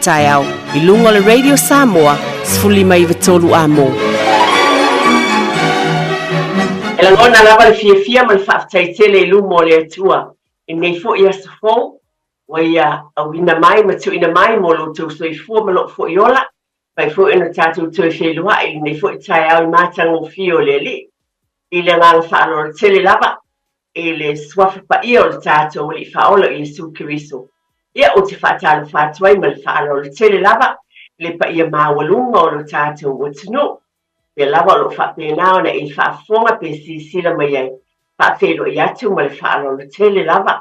taeao i luga o le Radio Samoa 15 93 Amo. E lagona lava le fiafia ma le faafetai tele i luma o le Atua i lenei foi aso fou ua Ia auina mai ma tuuina mai mo lo outou soifua ma lou foi ola, fai foi ona tatou toe feiloai i lenei foi taeao i matagofie o le Alii. I le agaga faaaloalo tele lava i le Suafa Paia o le tatou Alii Faaola o Iesu Keriso. Ia, ou te faatalofa atu ai ma le faaaloalo tele lava i le paia maualuga o lo tatou atunuu. Pea lava o lo o faapena ona e faafofoga pe silasila mai ai, faafeiloai atu ma le faaaloalo tele lava.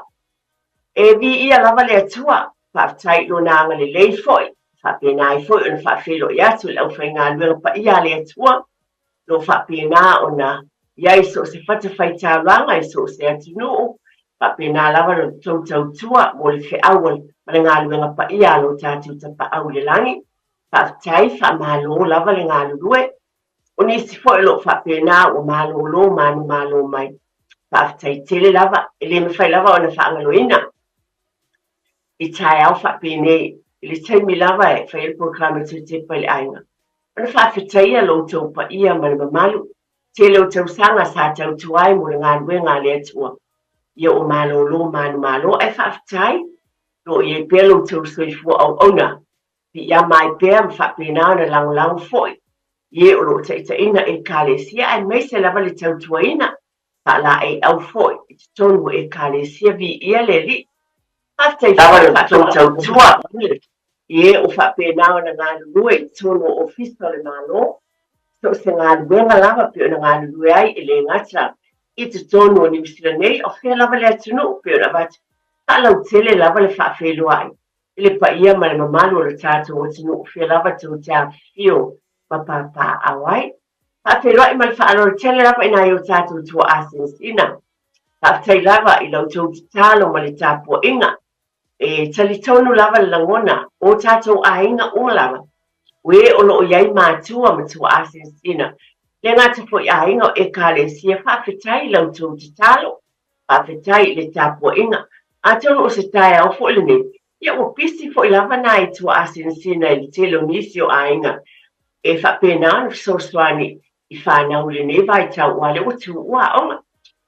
E viia lava le Atua, faafetai i Lona agalelei foi, faapena ai foi ona faafeiloai atu i le aufaigaluega paia a le Atua, lo o faapena ona i ai i so o se fatafaitaulaga i so o se atunuu, faapena lava lo tou tautua mo le feau ma le galuega paia a lo tatou Tapaau i le Lagi. Faafetai, faamalo lava le galulue. O nisi foi o lo o faapena ua malolo manumalo mai. Faafetai tele lava, e le mafai lava ona faagaloina i taeao faapenei i le taimi lava e fai ai le polokalame Toe Tepa i le Aiga. Ona faafetaia lo outou paia ma le mamalu, tele o tausaga sa tautua ai mo le galuega a le Atua. Ia ua malolo manumalo ae faafetai, o lo o i ai pea lo outou soifua auauna piiama ai pea ma faapena ona lagolago foi i e o lo o taitaiina Ekalesia aemaise lava le tautuaina faalaeiau foi i totonu o Ekalesia. Viia le Alii. Faafetai foi le faatautua i e o faapena ona galulue i totonu o Ofisa o le Malo, so o se galuega lava pei ona galulue ai e le gata i totonu o Niu Sila nei, o fea lava le atunuu pei ona avatu faalautele lava le faafeiloai i le paia ma le mamalu o le tatou atunuu fia lava tou te afifio ma papaaao ai. Faafeiloai ma le faaaloalo tele lava i nai o tatou tuaa sinasina. Faafetai lava i la outou tatalo ma le tapuaiga. E talitonu lava le lagona o tatou aiga uma lava, o e o lo o i ai matua ma tuaa sinasina, le gata foi aiga o Ekalesia, faafetai i la outou tatalo. Faafetai i le tapuaiga. Atonu o se taeao foi lenei, ia ua pisi foi lava nai tuaasinasina i le tele o nisi o aiga e faapena ona fesoasoani i fanau i lenei vaitau aua lea ua tuua aoga.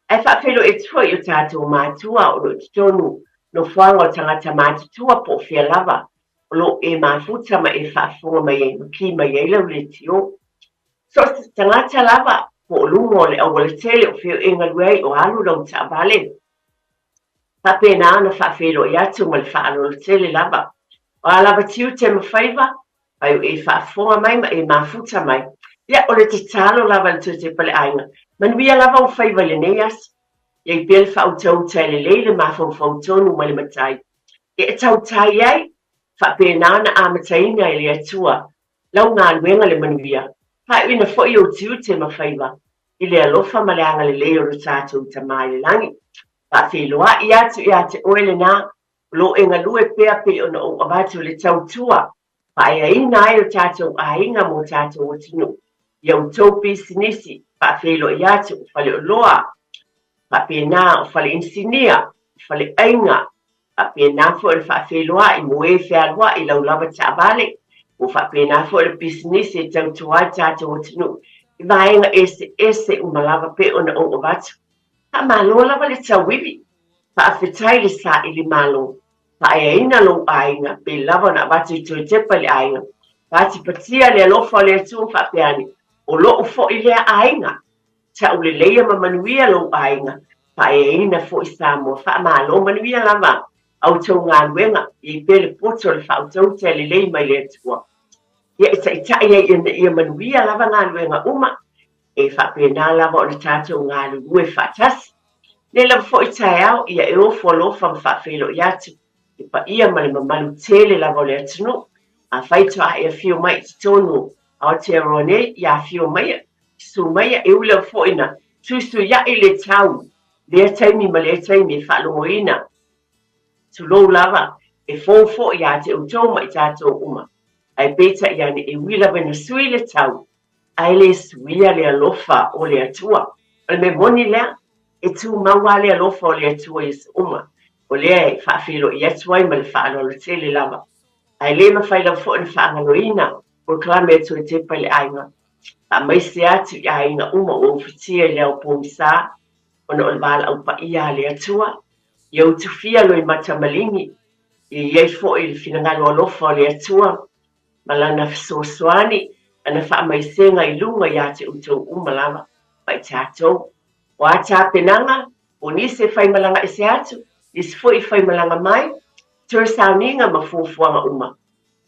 Ae faafeiloai atu foi i o tatou matua o lo o i totonu nofoaga o tagata matutua po o fea lava o lo o e mafuta ma e faafofoga mai ai ma ki mai ai lau leitio. So o se tagata lava po o luga o le aualatele o fea e galue ai o alu lau taavale. Faapena ona faafeiloai atu ma le faaaloalo tele lava. O a lava tiute ma faiva, pai o e faafofoga mai ma e mafuta mai. Ia, o le tatalo lava i le Toe Tepa le Aiga, manuia lava ou faiva i lenei aso. Iai pea le faautauta e lelei le mafaufau tonu ma le matai e tautai ai, faapena ona amataina e le Atua lau galuega le manuia, faaiuina foi ou tiute ma faiva i le alofa ma le agalelei o lo tatou Tama i le lagi. Faafeiloai atu ia te oe lena, o lo o e galue pea pei ona ou avatu le tautua, faaeaina ai o tatou aiga ma o tatou atunuu i a outou pisinisi, faafeiloai atu o faleoloa, faapena o fale inisinia, o faleaiga, Faapena foi le faafeiloai mo e fealuai i lau lava taavale, ua faapena foi le pisinisi e tautua ai tatou atunuu i vaega eseese uma lava pei ona ou avatu. Faamalo lava le tauivi, faafetai le saili malo, faaeaina lou aiga pei lava ona avatu i Toe Tepa i le aiga, patipatia le alofa o le Atua faapea ane, o lou foi lea aiga. Tauleleia ma manuia lou aiga, faaeaina foi Samoa. Faamalo manuia lava a outou galuega, i ai pea le poto o le faautauta e lelei mai le Atua. Ia e taitai ai ina ia manuia lava galuega uma, e faapena lava ona tatou galulue faatasi. Nei lava foi taeao, ia e ofo alofa ma faafeiloai atu le paia ma le mamalu tele lava o le atunuu. Afai toa e afio mai i totonu o Aotearoa nei, ia afio maia, Susu maia, e ui lava foi na tuisuiaʻi le tau lea taimi ma lea taimi e faalogoina. Tulou lava, e fou foi iā te outou ma i tatou uma. Ae peitai ane, e ui lava ina sui le tau, ae le suia le alofa o le Atua. O le mea moni lea, e tumau lava le alofa o le Atua i aso uma. O lea e faafeiloai atu ai ma le faaaloalo tele lava. Ae le mafai lava foi ona faagaloina polokalame a Toe Tepa i le Aiga, faamaise atu i aiga uma ua ufitia i le ao pogisa ona o le valaau paia a le Atua. Ia utufia loimata maligi, ia i ai foi le finagalo alofa o le Atua ma Lana fesoasoani, Lana faamaisega i luga ia te outou uma lava ma i tatou. O a tapenaga, o nisi e faimalaga ese atu, nisi foi e faimalaga mai, toe sauniga ma fuafuaga uma,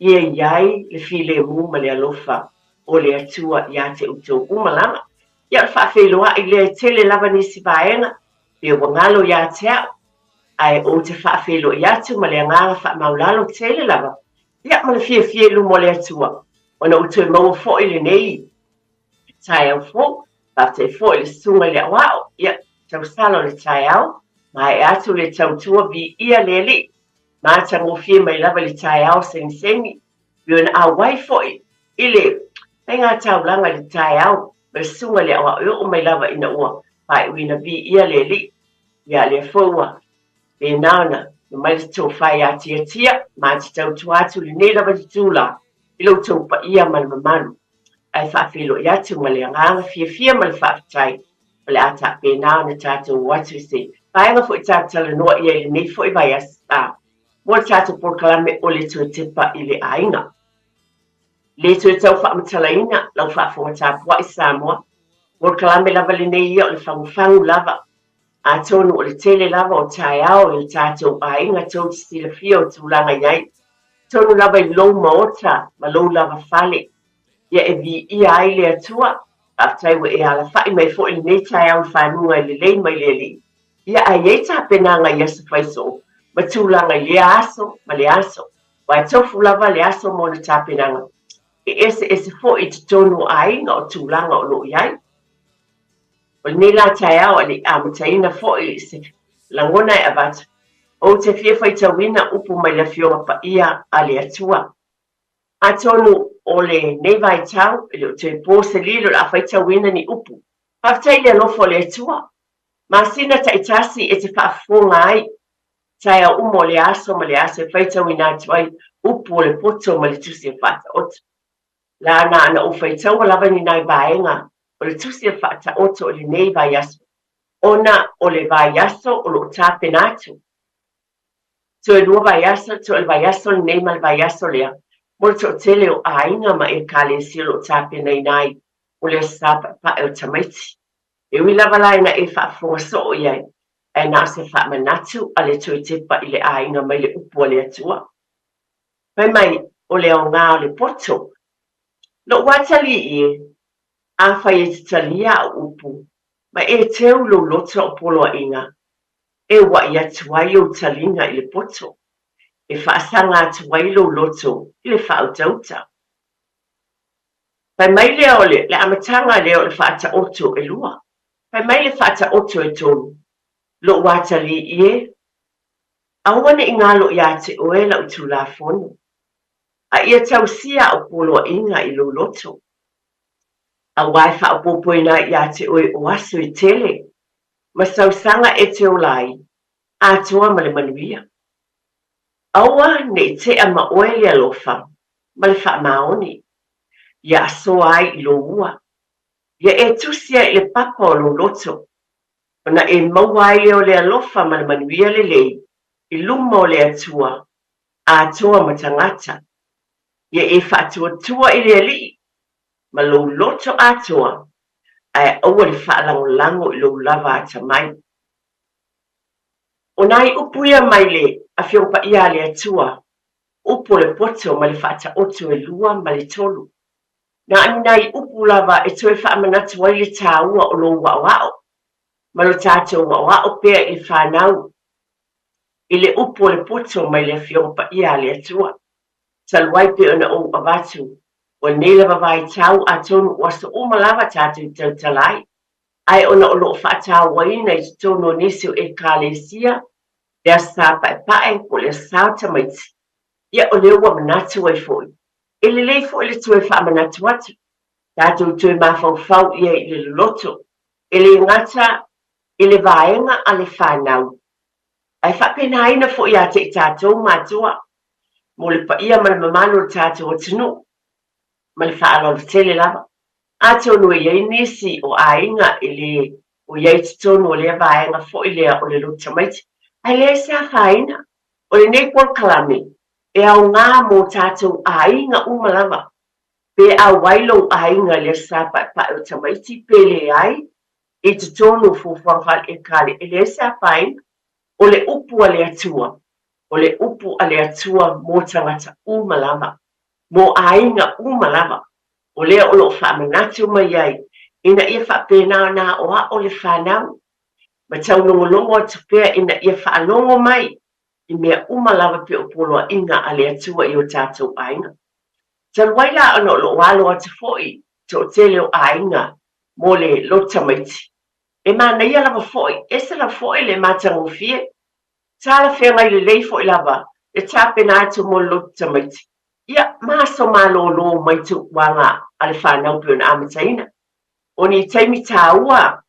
ia i ai le filemu ma le alofa o le Atua ia te outou uma lava. Ia o le faafeiloai lea e tele lava nisi vaega pe ua galo ia te au, ae ou te faafeiloai atu ma le agaga faamaulalo tele lava, ia ma le fiafia i luma o le Atua, ona ua toe maua foi lenei taeao fou. Faafetai foi i le susuga i le aoao, ia, tausala o le taeao, maea atu le tautua viia le Alii, matagofie mai lava i le taeao segisegi, pei ona auai foi i le faiga taulaga i le taeao ma le susuga i le aoao e oo mai lava ina ua faaiuina viia le Alii. Ia, lea foi ua pēnā ona mai le tofa ia Tiatia, ma te tautua atu lenei lava itula i lo outou paia ma le mamalu. Ae faafeiloai atu ma le agaga fiafia ma le faafetai, o le a faapena ona tatou o atu i se vaega foi tatou talanoa i ai i lenei foi vaiaso mo le tatou polokalame o le Toe Tepa i le Aiga. Le toe tau faamatalaina lau faafofoga tapuai Samoa, polokalame lava lenei ia o le fagufagu lava. Atonu o le tele lava o taeao i o tatou aiga tou te silafia o tulaga i ai, tonu lava i lou maota ma lou lava fale, ia e viia ai le Atua. Faafetai ua e alafai mai foi i lenei taeao i fanuga e lelei mai le Alii. Ia ae i ai tapenaga i aso faisoo ma tulaga i lea aso ma le aso, aua e tofu lava le aso mo ona tapenaga. E eseese foi i totonu o aiga o tulaga o lo o i ai. O lenei la taeao a le i amataina foi se lagona e avatu, ou te fia faitauina upu mai le Afioga Paia a le Atua. Atonu o lenei vaitau e le o toe po se lilo o le a faitauina ni upu. Faafetai i le alofa o le Atua. Masina taitasi e te faafofoga ai, taeao uma o le aso ma le aso e faitauina atu ai upu o le poto ma le tusi o Faataoto. La na ona ou faitaua lava ni nai vaega o le tusi o Faataoto i lenei vaiaso, ona o le vaiaso o lo o tapena atu. Toe lua vaiaso, toe o le vaiaso lenei ma le vaiaso lea, mo le toatele o aiga ma Ekalesia o lo o tapenaina ai mo le Aso Sa Paepae o Tamaiti. E ui lava la ina e faafofoga soo i ai, ae na o se faamanatu a le toe tepa i le aiga mai le upu a le Atua. Fai mai, o le aoga o le poto. Lou atalii e, afai e te talia au upu, ma e teu lou loto o poloaiga, e uaʻi atu ai ou taliga i le poto, e faasaga atu ai lou loto i le faautauta. Fai mai lea o le, le amataga lea o le faataoto e lua. Fai mai le faataoto e tolu, Lou atalii e, aua ne i galo iā te oe lau Tulafono, a ia tausia au poloaiga i lou loto. Aua e faaopoopoina ai iā te oe o aso e tele, ma sausaga e te ola ai, atoa ma le manuia. Aua ne i tea ma oe le alofa ma le faamaoni, ia asoa ai i lou ua, ia e tusi ai i le papa o lou loto, ona e maua ai lea o le alofa ma le manuia lelei i luma o le Atua, atoa ma tagata. Ia e faatuatua i le Alii ma lou loto atoa, ae aua le faalagolago i lou lava atamai. O nai upu ia mai le Afioga Paia a le Atua, upu o le poto ma le faataoto e lua ma le tolu. Na o ni nai upu lava e toe faamanatu ai le tāua o lou aoao ma lo tatou aoao pea i le fanau i le upu o le poto mai le Afioga Paia a le Atua. Talu ai pei ona ou avatu, o lenei lava vaitau atonu o aso uma lava tatou i tautala ai, ae ona o lo o faatauaina i totonu o nisi o Ekalesia le Aso Sa Paepae po o le Aso Sa o Tamaiti, ia o lea ua manatu ai foi, e lelei foi le toe faamanatu atu, tatou toe mafaufau i ai i le loloto, e le gata i le vaega a le fanau, ae faapenaina foi ia te i tatou matua. mo le paia ma le mamalu o le tatou atunuu ma le faaaloalo tele lava. Atonu e i ai nisi o aiga e le o i ai i totonu o lea vaega foi lea o le lotu tamaiti, ae leai se afaina. O lenei polokalame e aoga mo tatou aiga uma lava, pe auai lou aiga i le Aso Sa Paepae o Tamaiti pe leai, i totonu o fuafuaga faale-Ekale, e leai se afaina. O le upu a le Atua, o le upu a le Atua mo tagata uma lava, mo aiga uma lava, o lea o lo o faamanatu mai ai ina ia faapena ona aoao le fanau ma taulogologo atu pea ina ia faalogo mai i mea uma lava pei o poloaiga a le Atua i o tatou aiga. Talu ai la ona o lo o alo atu foi toatele o aiga mo le lotu tamaiti, e manaia lava foi, ese lava foi le matagofie, talafeagai lelei foi lava le tapena atu mo le lotu tamaiti, ia ma aso malolo mai tuuaga a le fanau pei ona amataina. O ni taimi taua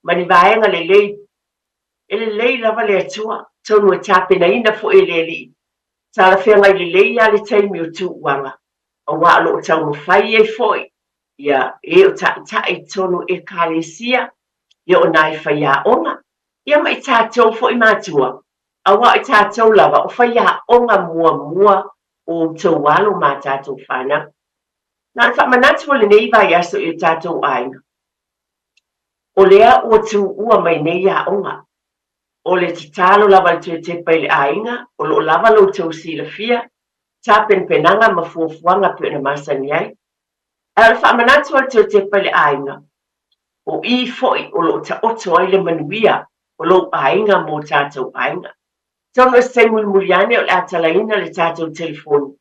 ma ni vaega lelei, e lelei lava le Atua, atonu e tapenaina foi e le Alii, talafeagai lelei lava le taimi o tuuaga, aua o lo o taumafai ai foi ia e o taitai i totonu o Ekalesia, ia o nai faiaoga, ia ma i tatou foi matua, aua o i tatou lava o faiaoga muamua o outou alo ma a tatou fanau. Na o le faamanatu o lenei vaiaso i o tatou aiga, o lea ua tuua mai nei aoga. O le tatalo lava a le Toetepa i le aiga, o lo o lava lo outou silafia, tapenapenaga ma fuafuaga pei ona masani ai. Ae o le faamanatu a le Toetepa i le aiga, o i foi o lo o taoto ai le manuia o lou aiga mo tatou aiga. Atonu o se taimi mulimuli ane o le a talaina le tatou telefoni.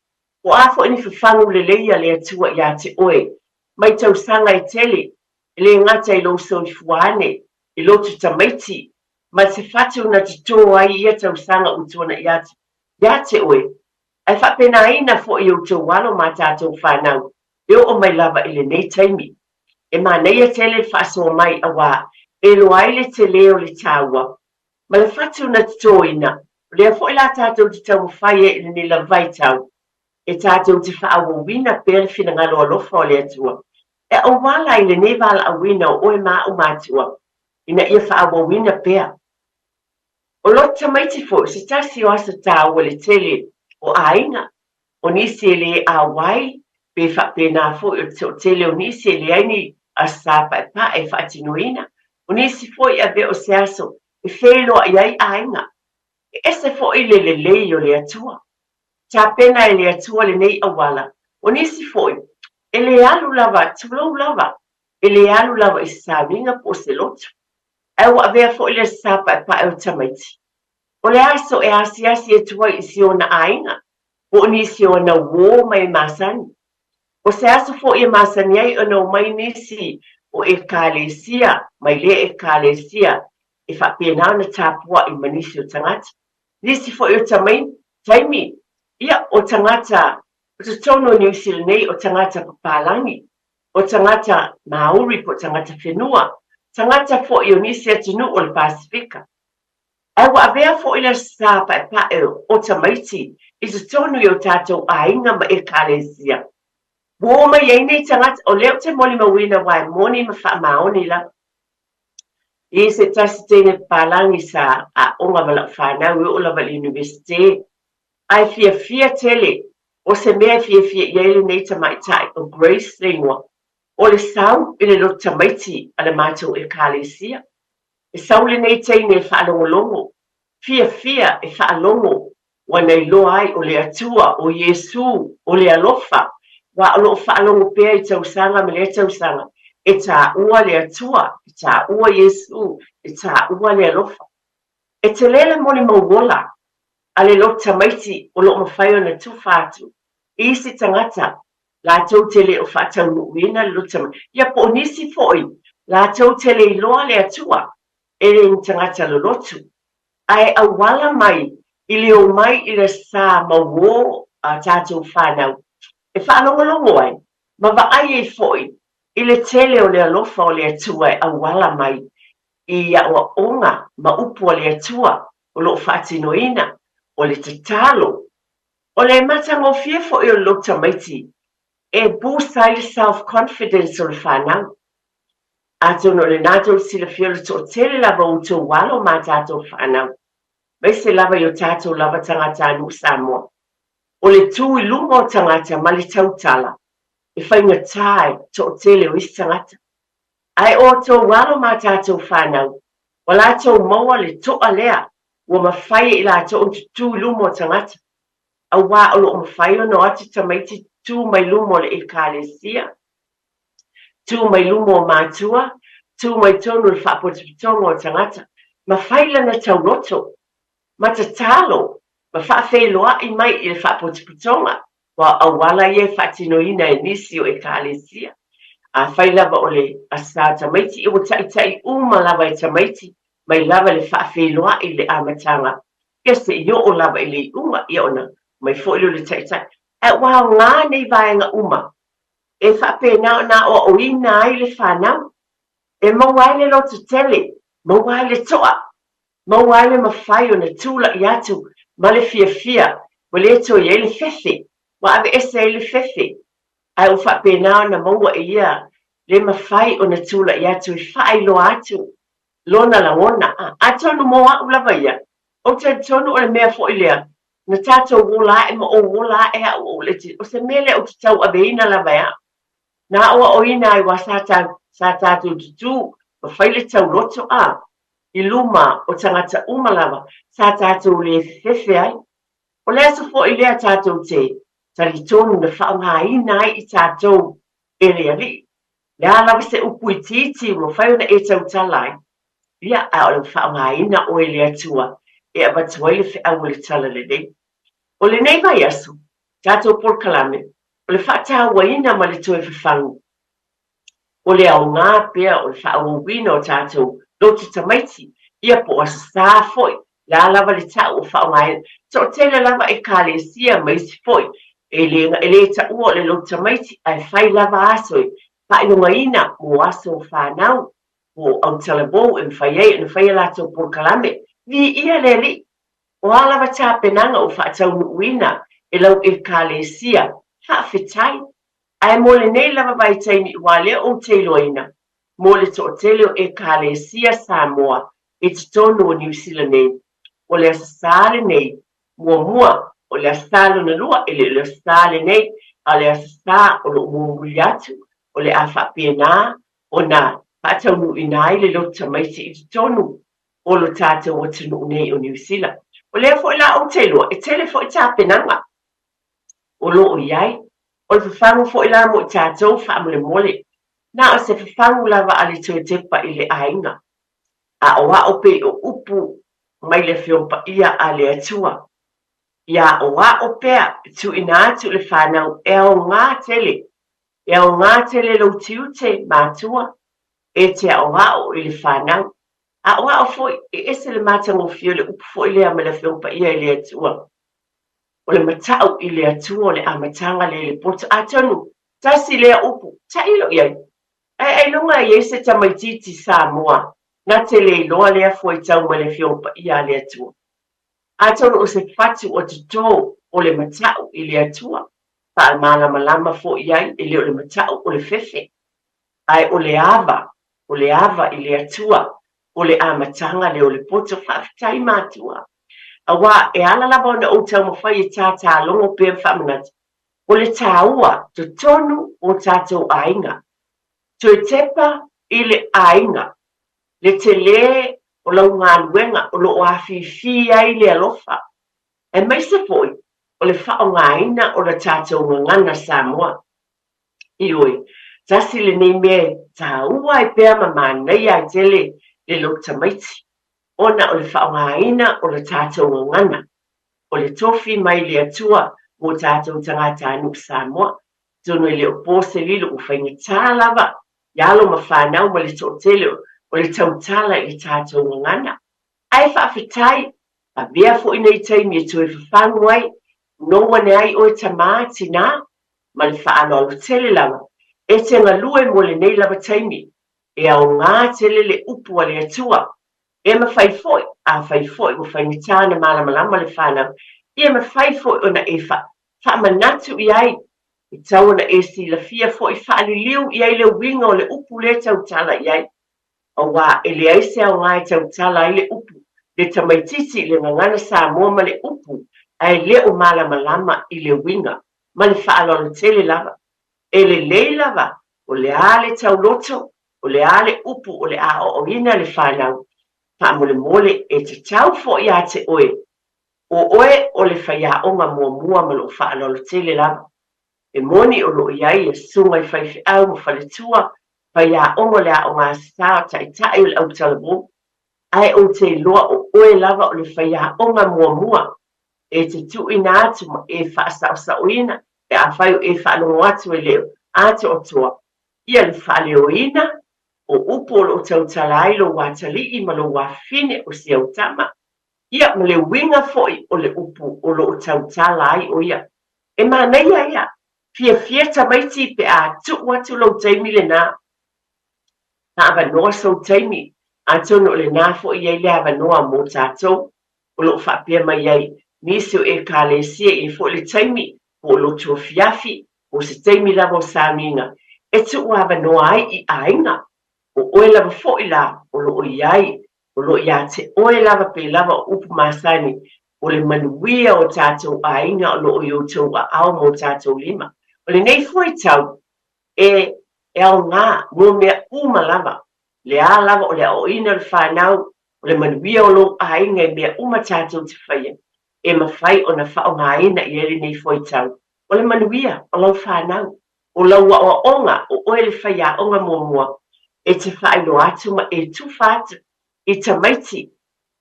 O a foi ni fafagu lelei a le Atua ia te oe mai tausaga e tele, e le gata i lou soifua ane, i lotu tamaiti, ma se fatu na totō ai ia tausaga ua tuana'i atu ia te oe, ae faapenaina foi i outou alo ma a tatou fanau e oo mai lava i lenei taimi. E manaia tele le faasoa mai auā e iloa ai le telē o le taua ma le fatu na totōina, o lea foi la tatou te taumafai ai i lenei lava vaitau e tatou te faaauauina pea le finagalo alofa o le Atua e auala ai lenei valaauina o oe ma a'u matua ina ia faaauauina pea. O lotu tamaiti foi o se tasi o aso taua le tele o aiga, o nisi e le auai pe faapena foi o le toatele o nisi e leai ni Aso Sa Paepae e faatinoina, o nisi foi e avea o se aso e feiloai ai aiga. E ese foi le lelei o le Atua. Tapena e le Atua lenei auala. O nisi foi, e le alu lava, tulou lava, e le alu lava i se sauniga po o se lotu. Ae ua avea foi le Aso Sa Paepae o tamaiti. O le aso e asiasi atu ai i si ona aiga, po o nisi o ana uō mai e masani. O se aso foi e masani ai ona omai nisi o Ekalesia mai lea Ekalesia e faapena ona tapua'i ma nisi o tagata. Nisi foi o taimi, ia, o tagata o totonu o Niu Sila nei, o tagata papalagi, o tagata Māori po o tagata whenua, tagata foi o nisi atunuu o le Pasifika. Ae ua avea foi le Aso Sa Paepae o tamaiti i totonu i o tatou aiga ma Ekalesia. Ua oo mai ai nei tagata, o lea ou te molimauina aua e moni ma faamaoni lava. I se tasi teine papalagi sa aoga ma lau fanau e oo lava i le Universite, ae fiafia tele, o se mea e fiafia i ai lenei tamaitai o Grace le igoa, o le sau i le lotu tamaiti a le matou Ekalesia. E sau lenei teine e faalogologo, fiafia e faalogo, ua na iloa ai o le Atua, o Iesū, o le alofa, aua o lo o faalogo pea i tausaga ma lea tausaga, e tāua le Atua, e tāua Iesū, e tāua le alofa. E tele le molimau ola a le lotu tamaiti o lo o mafai ona tufa atu i isi tagata latou te le o faataunuuina le lotu tamaiti, ia po o nisi foi latou te le iloa le Atua, e le ni tagata lolotu, ae auala mai i le omai i le sa mauō a tatou fanau e faalogologo ai ma vaai ai foi i le tele o le alofa o le Atua e auala mai i aoaoga ma upu a le Atua o lo o faatinoina, o le tatalo. O le matagofie foi o le loto tamaiti e boost ai le self confidence o le fanau. Atonu o lena tou te silafia o le toatele lava o outou alo ma a tatou fanau, aemaise lava i o tatou lava tagatanuu Samoa. O le tu i luma o tagata ma le tautala, e faigata e toatele o isi tagata. Ae o outou alo ma a tatou fanau, ua latou maua le toa lea ua mafai e i latou ona tutū i luma o tagata, auā o lo o mafai ona o atu tamaiti tutū mai luma o le Ekalesia, tū mai luma o matua, tū mai tonu i le faapotopotoga o tagata, ma fai lana tauloto, ma tatalo, ma faafeiloai mai i le faapotopotoga, aua o auala ia e faatinoina e nisi o Ekalesia. Afai lava o le Asa tamaiti, ia ua taitai uma lava e tamaiti mai lava i le faafeiloai i le amataga, ia se i oo lava i le iuga, ia ona mai foi lea o le taitai. Ae ua aoga nei vaega uma e faapena ona aoaoina ai le fanau, e maua ai le lototele, maua ai le toa, maua ai le mafai ona tulai atu ma le fiafia, ua le toe i ai le fefe, ua aveese ai le fefe, ae ua faapena ona maua e ia le mafai ona tulai atu e faailoa atu lona lagona. Atonu mo au lava ia, ou te talitonu o le mea foi lea na tatou ola ae ma ou ola ae au o le, o se mea lea ou te tauaveina lava e au. Na aoaoina ai aua sa ta, sa tatou tutū ma fai le tauloto a, i luma o tagata uma lava, sa tatou le fefe ai. O le aso foi lea tatou te talitonu na faaaogaina ai i tatou e le Alii. Le a lava se upu itiiti ua mafai ona e tautala ai, ia, a o le faaaogaina oe e le Atua e avatu ai le feau o le Talalelei. O lenei vaiaso, tatou polokalame, o le faatauaina ma le toe fafagu, o le aoga pea o le faaauauina o tatou lotu tamaiti, ia po o Aso Sa foi, le a lava le ta'u o faaaogaina. Toatele lava Ekalesia ma isi foi e le, e le taua o le lotu tamaiti, ae fai lava aso e faailogaina mo aso fanau po o autalavou e mafai ai ona fai a latou polokalame. Viia le Alii! O a lava tapenaga ua faataunuuina e lau Ekalesia, faafetai! Ae mo lenei lava vaitaimi ua lea ou te iloaina, mo le toatele o Ekalesia Samoa i totonu o Niu Sila nei, o le Aso Sa lenei, muamua, o le Aso Sa lona lua, e le o le Aso Sa lenei, a o le Aso Sa o lo o muamuli atu, o le a faapena ona faataunuuina ai le lotu tamaiti i totonu o lo tatou atunuu nei o Niu Sila. O lea foi la ou te iloa, e tele foi tapenaga o lo o i ai. O le fafagu foi la mo i tatou faamolemole, na o se fafagu lava a le toe tepa i le aiga. Aʻoaʻo pei o upu mai le Afioga Paia a le Atua. Ia aʻoaʻo pea e tuuina atu i le fanau e aoga tele, e aoga tele lou tiute matua e te aʻoaʻo i le fanau. Aʻoaʻo foi, e ese le matagofie o le upu foi lea mai le Afioga Paia i le Atua. O le matau i le Atua o le amataga lea i le poto. Atonu, tasi lea upu, tailo i ai. Ae ailoga e i ai se tamaitiiti Samoa na te le iloa lea fuaitau mai le Afioga Paia a le Atua. Atonu o se fatu o totō o le matau i le Atua, faamalamalama foi ai e le o le matau o le fefe, ae o le ava, o le ava i le Atua, o le amataga lea o le poto. Faafetai matua. Aua e ala lava ona ou taumafai e tātālogo pea ma faamanatu, o le tāua totonu o tātou aiga. Toe tepa i le aiga, le telē o lau galuega o lo o afifi ai le alofa, aemaise foi o le faaaogaina o la tātou gagana Samoa. Ioe, tasi lenei mea e tāua ai pea ma manaia ai tele le lotu tamaiti, ona o le faaaogaina o la tatou gagana, o le tofi mai le Atua mo tatou tagatanuu Samoa. Atonu e le o po se lilo ua faigata lava i alo ma fanau ma le toatele o le tautala i le tatou gagana. Ae faafetai, avea foi nei taimi e toe fafagu ai, nou ane ai oe tamā, tinā, ma le faaaloalo tele lava, e te galue mo lenei lava taimi, E aoga tele le upu a le Atua. E mafai foi, afai foi ua faigata ona malamalama le fanau, Ia mafai foi ona e faamanatu i ai, e tatau ona e silafia foi faaliliu i ai le uiga o le upu lea e tautala i ai. Aua e leai se aoga e tautala ai le upu le tamaitiiti i le gagana Samoa ma le upu ae le o malamalama i le uiga. Ma le faaaloalo tele lava. E lelei lava, o le a le tauloto, o le a le upu o le a aoaoina le fanau. Faamolemole, e tatau foi ia te oe, o oe o le faiaoga muamua ma lou faaaloalo tele lava. E moni o lo o i ai ia susuga i faifeau ma faletua, faiaoga o le aoga sa, o taitai o le autalavou, ae ou te iloa o oe lava o le faiaoga muamua e te tuuina atu ma e faasaosaoina pe afai o e faalogo atu e le atoatoa ia le faaleoina o upu o lo o tautala ai lou atalii ma lou afafine o si au tama, ia ma le uiga foi o le upu o lo o tautala ai o ia. E manaia ia, fiafia tamaiti pe a tuu atu lou taimi lenā. Na avanoa sou taimi, atonu o lenā foi i ai le avanoa mo tatou o lo o faapea mai ai nisi o Ekalesia i ai foi le taimi po o lotu afiafi, po o se taimi lava o sauniga e tuu avanoa ai i aiga. O oe lava foi la o lo o i ai, o lo o ia te oe lava pe lava o upu masani, o le manuia o tatou aiga o lo o i outou aao ma o tatou lima. O lenei foi tau e e aoga mo mea uma lava, le a lava o le aoaoina o le fanau, o le manuia o lou aiga i mea uma tatou te faia, e mafai ona faaaogaina i ai lenei fuaitau. O le manuia o lau fanau, o lau aoaoga, o oe le faiaoga muamua e te faailoa atu ma e tufa atu i tamaiti,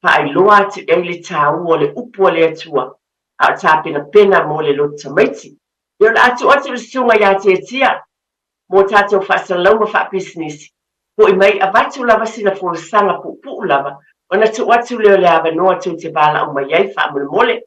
faailoa atu i ai le tāua o le upu a le Atua, a o tapenapena mo le loto tamaiti. Ia o le a tuu atu i le susuga ia Tiatia mo tatou faasalalauga faapisinisi, foi mai avatu lava sina folasaga puupuu lava ona tuu atu lea o le avanoa tou te valaau mai ai faamolemole.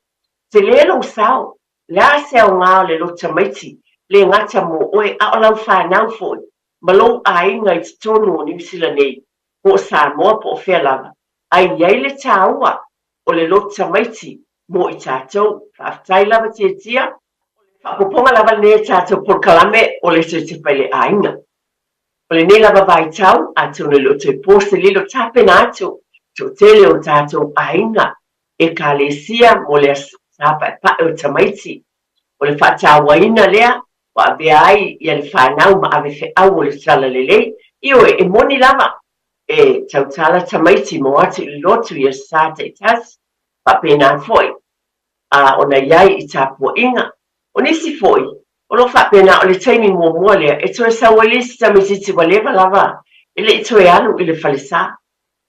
Tele lou sao, le a se aoga o le loto tamaiti le gata mo oe a o lau fanau foi ma lou aiga i totonu o Niu Sila nei po o Samoa po o fea lava, a i ai le taua o le loto tamaiti mo i tatou. Faafetai lava Tiatia. O le faaopoopoga lava lenei o tatou polokalame o le Toetepa i le Aiga. O lenei lava vaitau, atonu e le o toe po se lilo tapena atu toatele o tatou aiga, Ekalesia mo le aso tāpaepae o tamaiti. O le faatauaina lea ua avea ai ia le fanau ma ave feau o le talalelei. Ioe, e moni lava, e tautala tamaiti ma o atu i le lotu i aso Sa taitasi. Faapena foi, a ona i ai i tapuaiga. O nisi foi, o lo o faapena o le taimi muamua lea e toe sau ai le isi tamaitiiti ua leva lava e le i toe alu i le falesa.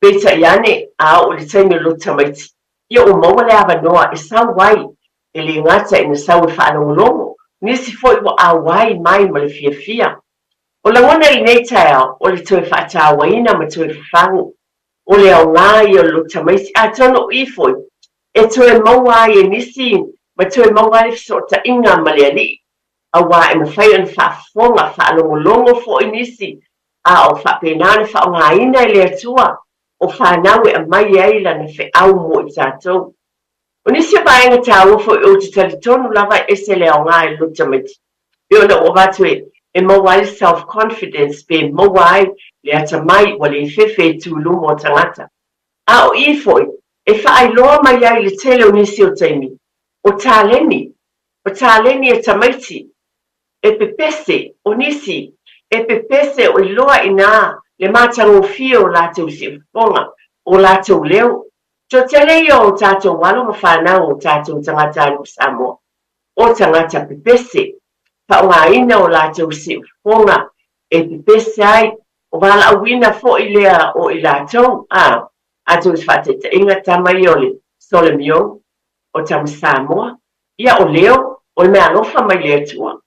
Peitai ane, a oo i le taimi o lotu tamaiti, ia ua maua le avanoa e sau ai, e le gata ina sau e faalogologo, nisi foi ua auai mai ma le fiafia. O lagona i lenei taeao, o le toe faatauaina ma toe fafagu. O le aoga ia o le lotu tamaiti, atonu o i foi e toe maua ai e nisi ma toe maua ai le fesootaiga ma le Alii, aua e mafai ona faafofoga, faalogologo foi nisi, a o faapena ona faaaogaina e le Atua o fanau e aumai ai Lana feau mo i tatou. O nisi o vaega taua foi ou te talitonu lava e ese le aoga i le lotu tamaiti, pei ona ou avatu e e maua ai le self confidence pe maua ai le atamai ua le fefe e tu i luma o tagata. A o i foi, e faailoa mai ai le tele o nisi o taimi, o taleni, o taleni e tamaiti, e pepese, o nisi, e pepese o iloa inā le matagofie o latou siufofoga, o latou leo. Toatele ia o tatou alo ma fanau o tatou tagatanuu Samoa, o tagata pepese, faaaogaina o latou siufofoga e pepese ai, o valaauina foi lea o i latou, a, atonu se faataitaiga, tama ia o le Solomio, o tama Samoa, ia o leo, o le meaalofa mai le Atua.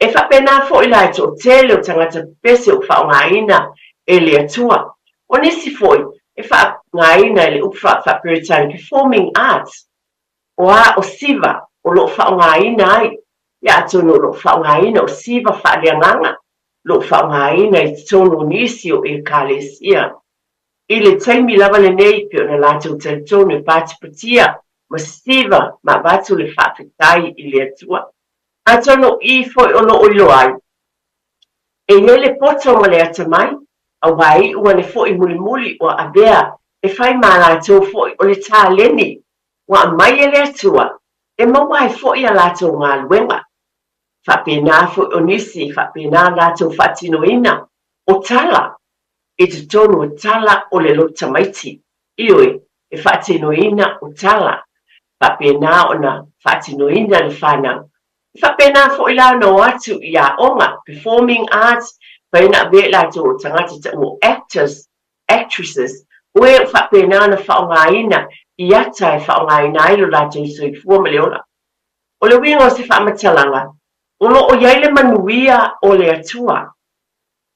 E faapena foi la e toatele o tagata pepese o faaaogaina e le Atua. O nisi foi, e faaaogaina e le upu faa-Peretani performing arts, o a o siva o lo o faaaogaina ai, ia atonu o lo o faaaogaina o siva faaleagaga, lo o faaaogaina i totonu o nisi o Ekalesia. I le taimi lava lenei, pei ona latou talitonu e patipatia ma sisiva ma avatu le faafetai i le Atua. Atonu o i foi o lo o iloa ai, e i ai le poto ma le atamai, aua e iu ane foi mulimuli ua avea e fai ma latou foi o le taleni ua aumai e le Atua e maua ai foi a latou galuega. Faapena foi o nisi e faapena latou faatinoina o tala i totonu o tala o le loto tamaiti, ioe, e faatinoina o tala, faapena ona faatinoina le fanau. E faapena foi la ona o atu i aoga, performing arts, fai ona avea i latou o tagata taua o actors, actresses, o e ua faapena ona faaaogaina i ata e faaaogaina ai lo latou soifua ma le ola. O le uiga o se faamatalaga, o lo o i ai le manuia o le Atua.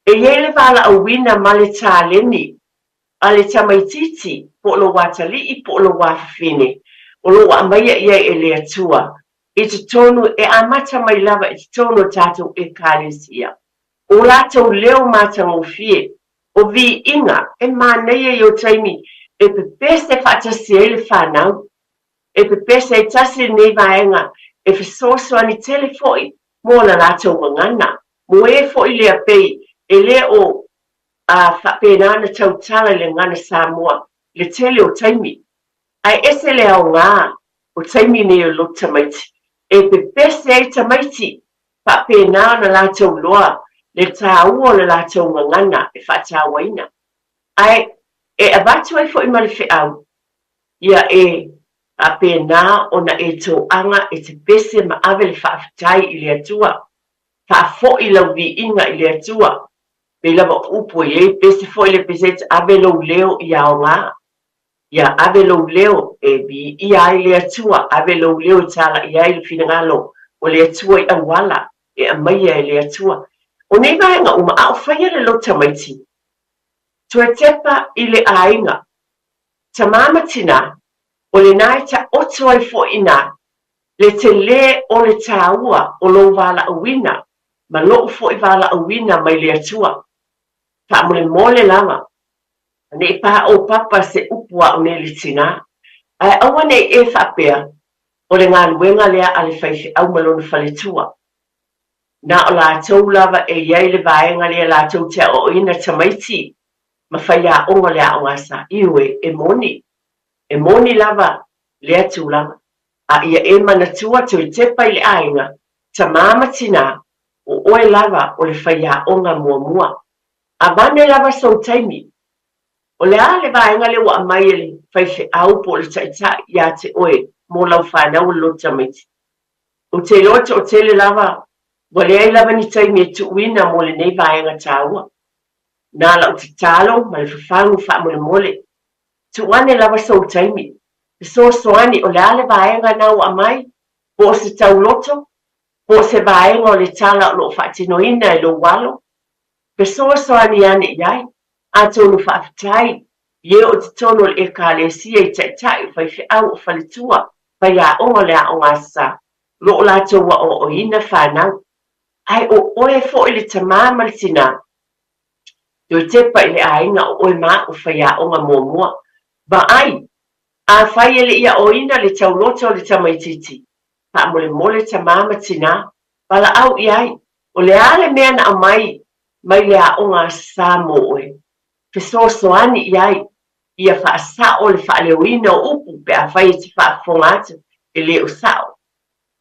E i ai le valaauina ma le taleni a le tamaitiiti po o lou atalii po o lou afafine o lo o aumaia i ai e le Atua i totonu e amata mai lava i totonu o tatou Ekalesia. O latou leo matagofie, o viiga e manaia i o taimi e pepese faatasi ai le fanau, e pepese ai tasi lenei vaega e fesoasoani tele foi mo la latou gagana, mo e foi lea pei e le o a faapena ona tautala i le gagana Samoa i le tele o taimi. Ae ese le aoga o taimi nei o le loto tamaiti e pepese ai tamaiti faapena ona latou iloa le taua o le latou gagana e faatauaina. Ae e avatu ai foi ma le feau, ia e faapena ona e toaga e te pese ma ave le faafetai i le Atua. Faafoi lau viiga i le Atua. Pei lava o upu e i ai, pese foi le pese ave lou leo i aoga. Ia ave lou leo e viia ai le Atua, ave lou leo e talai ai le finagalo o le Atua i auala e aumaia e le Atua. O nei vaega uma, a o faia le loto tamaiti, toe tepa i le aiga, tamā ma tinā, o lenā e taoto ai foi inā le telē o le tāua o lou valaauina ma loʻu foi valaauina mai le Atua. Faamolemole lava, Ne i pāʻōpapa se upu a au nei le tinā, ae aua ne i e faapea, o le galuega lea a le faifeau ma lona faletua. Na o latou lava e i ai le vaega lea latou te aoaoina tamaiti ma faiaoga o le aoga sa. Ioe, e moni. E moni lava lea tulaga. A ia e manatua toe tepa i le aiga, tamā ma tinā, o oe lava o le faiaoga muamua. Avane lava sou taimi. O le a le vaega lea ua aumai e le faifeau po o le taitai ia te oe mo lau fanau o le loto tamaiti? Ou te iloa e toatele lava ua leai lava ni taimi e tuuina mo lenei vaega taua. Na lau tatalo ma le fafagu faamolemole, tuu ane lava sou taimi, fesoasoani o le a le vaega na ua aumai, po o se tauloto, po o se vaega o le tala o lo o faatinoina e lou alo, Fesoasoani ane i ai, atonu faafetai i e o totonu o le Ekalesia i taitai, o faifeau, o faletua, faiaoga o le aoga asa, o lo o latou aoaoina fanau. Ae o oe foi le tamā ma le tinā, toe tepa i le aiga o oe ma au faiaoga muamua. Vaai, afai e le i aoina le tauloto o le tamaitiiti, faamolemole tamā ma tinā, valaau i ai, O le a le mea na aumai mai le aoga asa mo oe? Fesoasoani i ai ia faasao le faaleoina o upu pe afai e te faafofoga atu e le o sao.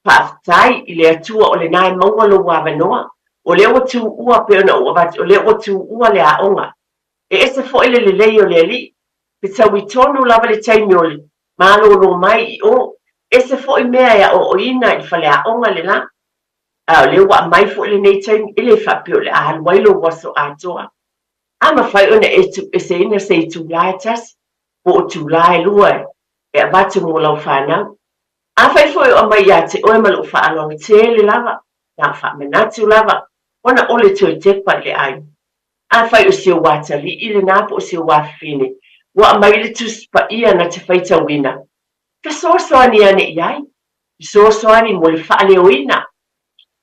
Faafetai i le Atua o lena e maua lou avanoa, o lea ua tuua pei ona ou avatu, o lea ua tuua le aoga. E ese foi le lelei o le Alii, fetaui tonu lava le taimi o le malōlō mai i o, ese foi mea e aoaoina i le faleaoga le la. A o lea ua aumai foi lenei taimi, e le faapea o le a alu ai lou aso atoa. A mafai ona e tuueseina se itulā e tasi, po o itulā e lua e avatu mo lau fanau. Afai foi o aumai ia te oe ma lou faaaloalo tele lava, na o faamanatu lava, ona ʻole toe tepa i le aiga. Afai o si ou atalii lenā po o si ou afafine, ua aumai le Tusi Paia na te faitauina, fesoasoani ane i ai, Fesoasoani mo le faaleoina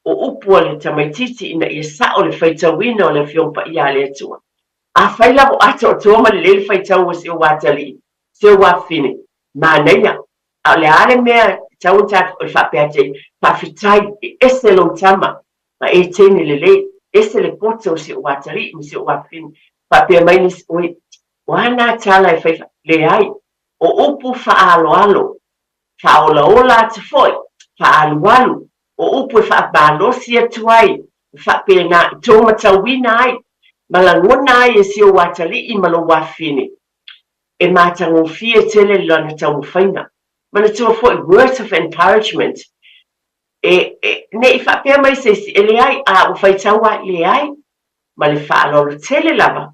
o upu a le tamaitiiti ina ia sao le faitauina o le Afioga Paia a le Atua. Afai lava o atoatoa ma lelei le faitau a si ou atalii, si ou afafine, manaia. A o le a le mea e tatau ona tatou, o le faapea atu ai, faafetai, e ese lou tama, ma e teine lelei, ese le poto o si ou atalii ma si ou afafine. Faapea mai nisi, oi, o a nā tala e fai, leai, o upu faaaloalo, faaolaola atu foi, faaalualu, o upu e faamalosi atu ai, ma faapena i tō matauina ai, ma lagona ai e si ou atalii ma lou afafine, e matagofie tele lana taumafaiga. Manatua foi, words of encouragement, e, e, ne i faapea mai se isi, e leai, a ua faitau ai, leai, ma le faaaloalo tele lava,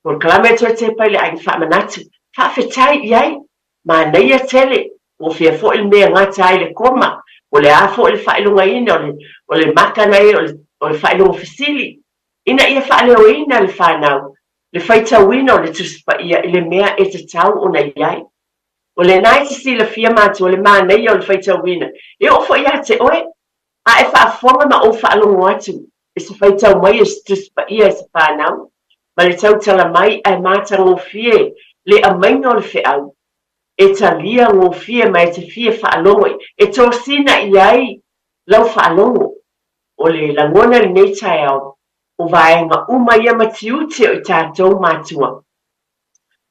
polokalame e toe tepa i le aiga faamanatu, faafetai i ai, manaia tele, po o fea foi le mea e gata ai le koma, po o le a foi le faailogaina o le, o le maka na i o le, o le faailoga fesili, ina ia faaleoina le fanau le faitauina o le Tusi Paia i le mea e tatau ona i ai. O lena e te silafia matua le manaia o le faitauina, e oo foi ia te oe, a e faafofoga ma ou faalogo atu i se faitau mai o se Tusi Paia e se fanau, ma le tautala mai ae matagofie le aumaiga o le feau, e talia gofie ma e te fia faalogo i, e tosina i ai lau faalogo. O le lagona i lenei taeao, o vaega uma ia ma tiute o i tatou matua.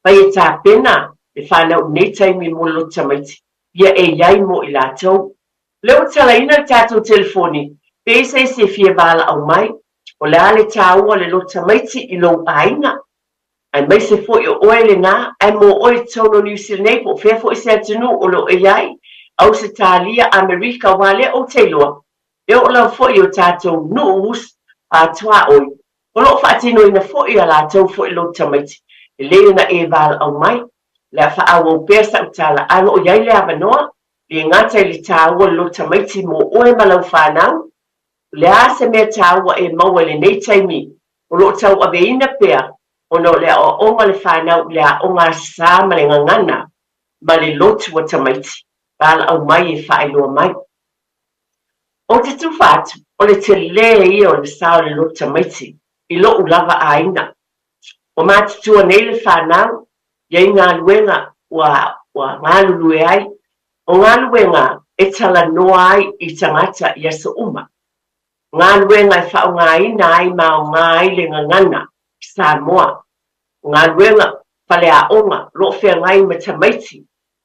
Fai e tapena le fanau i nei taimi mo le loto tamaiti, ia e i ai mo i latou. O lea ua talaina le tatou telefoni, pe i se isi e fia valaau mai, o le a le taua o le loto tamaiti i lou aiga, aemaise foi o oe lena, ae mo oe i totonu o Niu Sila nei po o fea foi se atunuu o lo o i ai, Ausetalia, Amerika, aua lea ou te iloa, E oo lava foi i o tatou nuu a tuaoi, o lo o faatinoina foi a latou foi lotu tamaiti, lelei ona e valaau mai, le a faaauau pea sau tala, a o lo o i ai le avanoa, le gata i le taua o le lotu tamaiti mo oe ma lau fanau, o le a se mea taua e maua i lenei taimi o lo o tauaveina pea ona o le aoaoga a le fanau i le aoga a sa ma le gagana ma le lotu a tamaiti, valaau mai e faailoa mai. Ou te tufa atu, o le telē ia o le sa o le lotu tamaiti i loʻu lava aiga. Ua matutua nei le fanau, i ai galuega ua ua galulue ai, o galuega e talanoa ai i tagata i aso uma, galuega e faaaogaina ai ma aoga ai le gagana Samoa, o galuega faleaoga o lo o feagai ma tamaiti,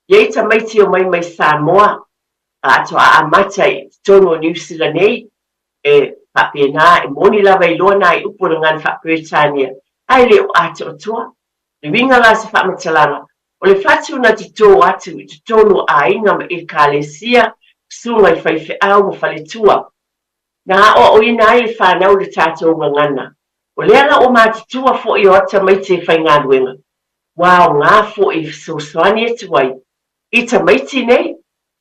i ai tamaiti e omai mai Samoa atoa amata i totonu o Niu Sila nei, e faapena, e moni lava i loa nai upu o le gagana faa-Peretania, ae le o atoatoa. Le uiga la o se faamatalaga, o le fatu na totō atu i totonu o aiga ma Ekalesia, susuga i faifeau ma faletua, na aoaoina ai le fanau i le tatou gagana. O lea la ua matutua foi o ata tamaiti e faigaluega, ua aoga foi e fesoasoani atu ai i tamaiti nei,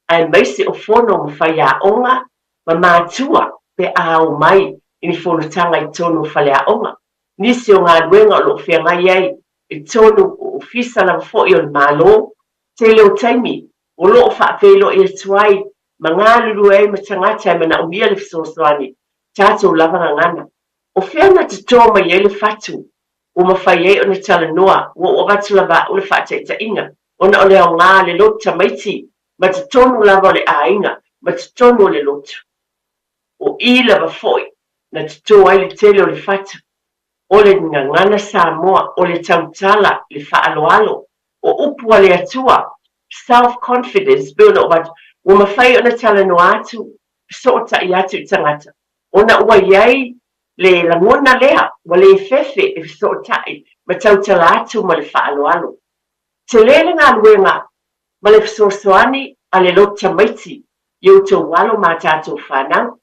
aemaise o fono ma faiaoga ma matua pe a omai i ni fonotaga i totonu o faleaoga, nisi o galuega o lo o feagai ai i totonu o ofisa lava foi o le Malo, tele o taimi o lo o faafeiloai atu ai ma galulue ai ma tagata e manaomia le fesoasoani, tatou lava gagana. O fea na toto mai ai le fatu ua mafai ai ona talanoa, ua ou avatu lava au le faataitaiga, ona o le aoga o le lotu tamaiti ma totonu lava o le aiga ma totonu o le lotu. O i lava foi na toto ai le tele o le fatu, o le gagana Samoa, o le tautala, le faaaloalo, o upu a le Atua, self confidence, pei ona ou avatu, ua mafai ona talanoa atu, fesootai atu i tagata, ona ua i ai le lagona lea, ua le fefe e fesootai ma tautala atu ma le faaaloalo. Tele le galuega ma le fesoasoani a le lotu tamaiti i outou alo ma a tatou fanau.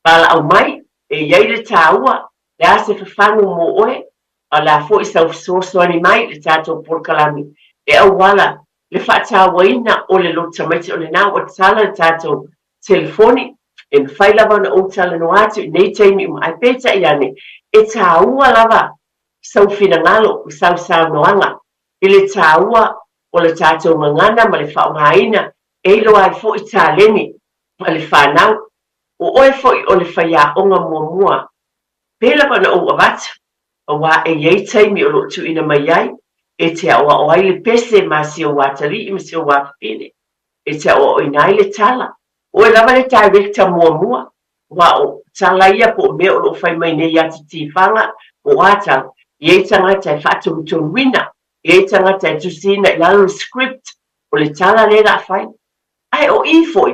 Valaau mai, e i ai le taua, le a se fafagu mo oe, a o le a foi sau fesoasoani mai i le tatou polokalame e auala le faatauaina o le lotu tamaiti. O lena ua tala le tatou telefoni, e mafai lava ona ou talanoa atu i nei taimi uma, ae peitai ane, e taua lava sau finagalo ma sau saunoaga i le taua o le tatou gagana ma le faaaogaina e iloa ai foi taleni a le fanau. O oe foi o le faiaoga muamua, pei lava ona ou avatu, aua e i ai taimi o lo o tuuina mai ai e te aoao ai le pese ma si ou atalii ma si ou afafine. e te aoaoina ai le tala. O oe lava le director muamua, aua o tala ia po o mea o lo o fai mai nei ia te Tifaga po o a tala, e i ai tagata e faatonutonuina, e i ai tagata e tusiina i lalo le script o le tala lea o le a fai. Ae o i foi,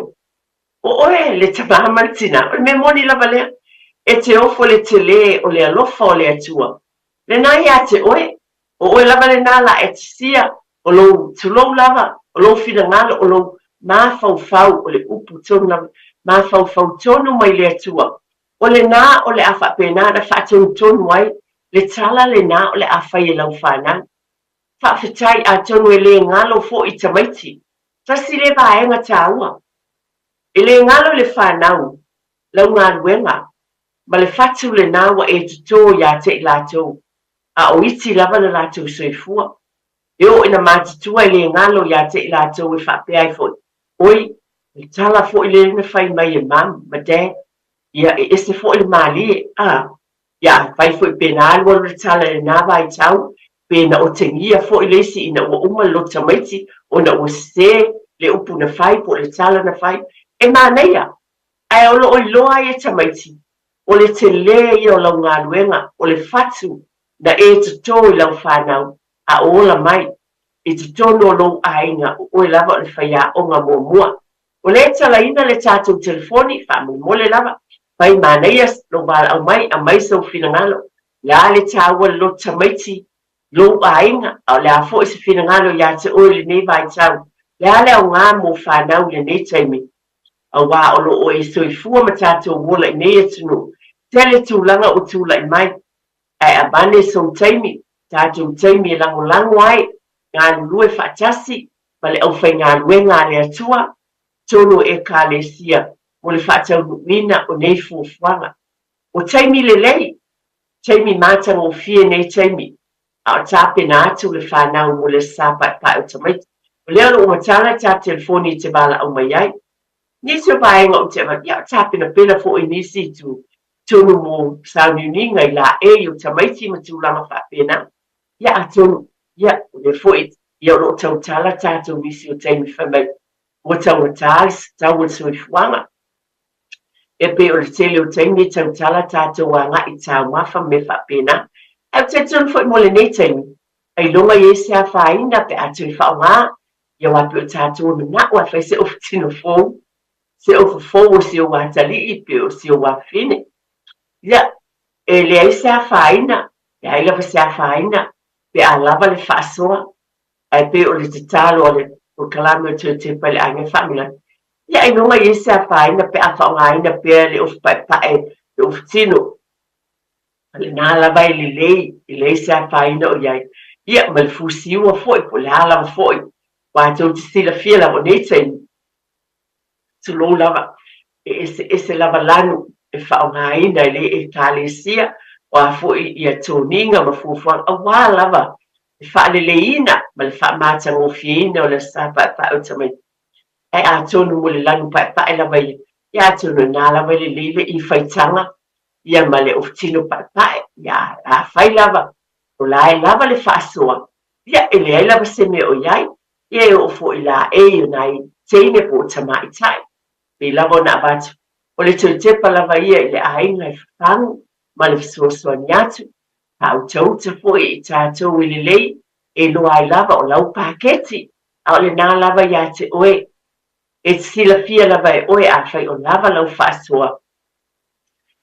o oe le tama ma le tina, o le mea moni lava lea, e te ofo i le tele o le alofa o le Atua, lena ia te oe, o oe lava lena la e tisia, o lou tulou lava, o lou finagalo, o lou mafaufau, o le upu tonu lava, mafaufau tonu mai le Atua, o lena o le a faapena ona faatonutonu ai le tala lena o le a fai e lau fanau. Faafetai, atonu e le galo foi i tamaiti. Tasi lea vaega taua. E le galo i le fanau lau galuega ma le fatu lena ua e totō iā te i latou, a o iti lava le latou soifua. E oo ina matutua e le galo iā te i latou e faapea ai foi, Oi, le tala foi lea na fai mai e Mum ma Dad, ia e ese foi le mālie, a, ia afai foi pe na alualu le tala i lena vaitau, pe na otegia foi le isi ina ua uma le loto tamaiti ona ua sese le upu na fai po o le tala na fai, e manaia. Ae o lo o iloa ai e tamaiti, o le telē ia o lau galuega, o le fatu na e totō i lau fanau a o ola mai i totonu o lou aiga, o oe lava o le faiaoga muamua. O lea e talaina le tatou telefoni, faamolemole lava, fai manaia lou valaau mai, aumai sou finagalo, o le a le taua le loto tamaiti lou aiga, a o le a foi se finagalo ia te oe i lenei vaitau, o le a le aoga mo fanau i lenei taimi, aua o lo o e soifua ma tatou ola i nei atunuu, tele tulaga ua tulai mai, ae avane sou taimi, tatou taimi e lagolago ai, galulue faatasi ma le aufaigaluega a le Atua, tonu o Ekalesia mo le faataunuuina o nei fuafuaga. O taimi lelei, taimi matagofie nei taimi, a o tapena atu le fanau mo le sa paepae o tamaiti. O lea o lo o matala ta telefoni i te valaau mai ai. Nisi o vaega ou te avatu, ia o tapenapena foi i nisi itu tonu mo sauniuniga i laei o tamaiti ma tulaga faapena. Ia atonu, ia, o lea foi, ia o lo o tautala tatou nisi o taimi fai mai ua taugata le tau o le soifuaga. E pei o le tele o taimi e tautala tatou agai i taumafa ma mea faapena. Ae ou te talitonu foi mo lenei taimi, ailoga i ai se afaina pe a toe faaaoga, ia aua pei o tatou e manao e fai se ofu tino fou, se ofu fou o si ou atalii pe o si ou afafine. Ia, e leai se afaina, leai lava se afaina pe a lava le faasoa. Ae pei o le tatalo a le polokalame o Teotepa i le Aiga e Faamalatu, ia ailoga i ai se afaina pe a faaaogaina pea le ofu paepae, le ofu tino. O lena lava e lelei, e leai se afaina o i ai. Ia, ma le fusiua foi, po o le a lava foi, aua tou te silafia lava o nei taimi, tulou lava, e eseese lava lanu e faaaogaina e le Ekalesia, o a foi ia toniga ma fuafuaga, aua lava le faaleleiina ma le faamatagofieina o le sa paepae o tamaiti. Ae atonu mo le lanu paepae lava ia, ia atonu o ina lava e lelei le i faitaga ia ma le ofutino paepae, ia afai lava o la e lava le faasoa, ia e leai lava se mea o i ai, Ia e oo foi laei o nai teine po o tamaitai, pei lava ona avatu, o le toe tepa lava ia i le aiga e fafagu ma le fesoasoani atu, faautauta foi i tatou e lelei e iloa ai lava o lau paketi, a o lena lava ia te oe. E silafia lava e oe afai o lava lau faasoa,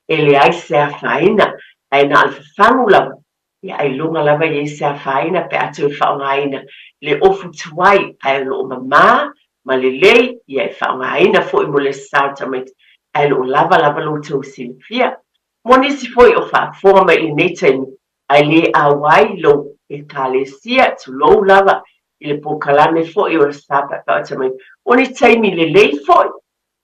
e leai se afaina, ae na o le fafagu lava Ia ailoga lava i ai se afaina pe a toe faaaogaina le ofu tuai ae o lo o mama ma lelei, ia e faaaogaina foi mo le sa o tamaiti ae o lo o lava lava lo outou silafia. Mo nisi foi o faafofoga mai i lenei taimi ae le auai lou Ekalesia, tulou lava i le polokalame foi o le sa paepae o tamaiti, o ni taimi lelei foi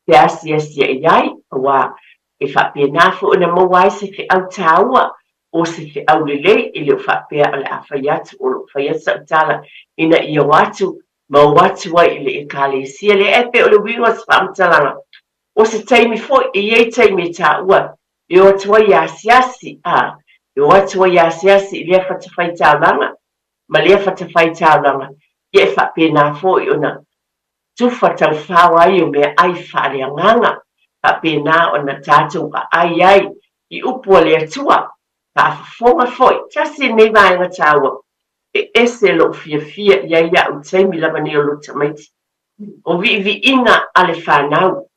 te asiasi ai, aua e faapena foi ona maua ai se feau taua o se feau lelei, e le o faapea o le a fai atu o lo o fai atu sau tala ina ia o atu ma o atu ai i le Ekalesia lea. E pei o le uiga o se faamatalaga, o se taimi foi, e i ai taimi e taua e o atu ai e asiasi, a, e o atu ai e asiasi i lea fatafaitaulaga ma lea fatafaitaulaga, ia e faapena foi ona. tufa taufao ai o meaai faaleagaga, faapena ona tatou aai ai i upu a le Atua, faafofoga foi. Tasi lenei vaega taua e ese lou fiafia i ai au i taimi lava nei o lou tamaiti. O viiviiga a le fanau,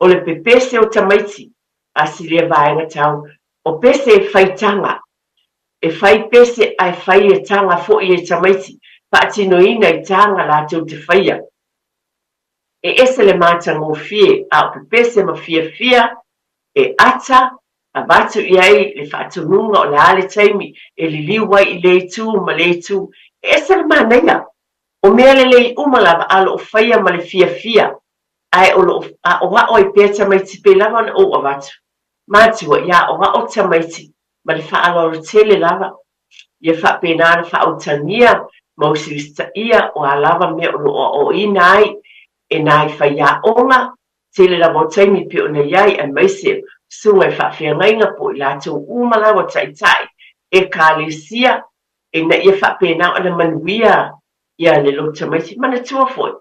o le pepese o tamaiti, a silia vaega taua, o pese e faitaga, e fai pese ae fai e taga foi e tamaiti, faatinoina i taga latou te faia. E ese le matagofie a o pepese ma fiafia e ata, avatu i ai le faatonuga o le a le taimi e liliu ai i le itu ma le itu. E ese le manaia o mea lelei uma lava a lo o faia ma le fiafia, ae o lo o aʻoaʻo ai pea tamaiti pei lava ona ou avatu. Matua, ia aʻoaʻo tamaiti ma le faaaloalo tele lava. Ia faapena ona faautagia ma usiusitaia o a lava mea o lo o aoaoina ai e nai faiaoga, tele lava o taimi pei ona i ai aemaise susuga i faafeagaiga po o i latou uma lava o taitai Ekalesia ina ia faapena ona manuia ia le loto tamaiti. Manatua foi,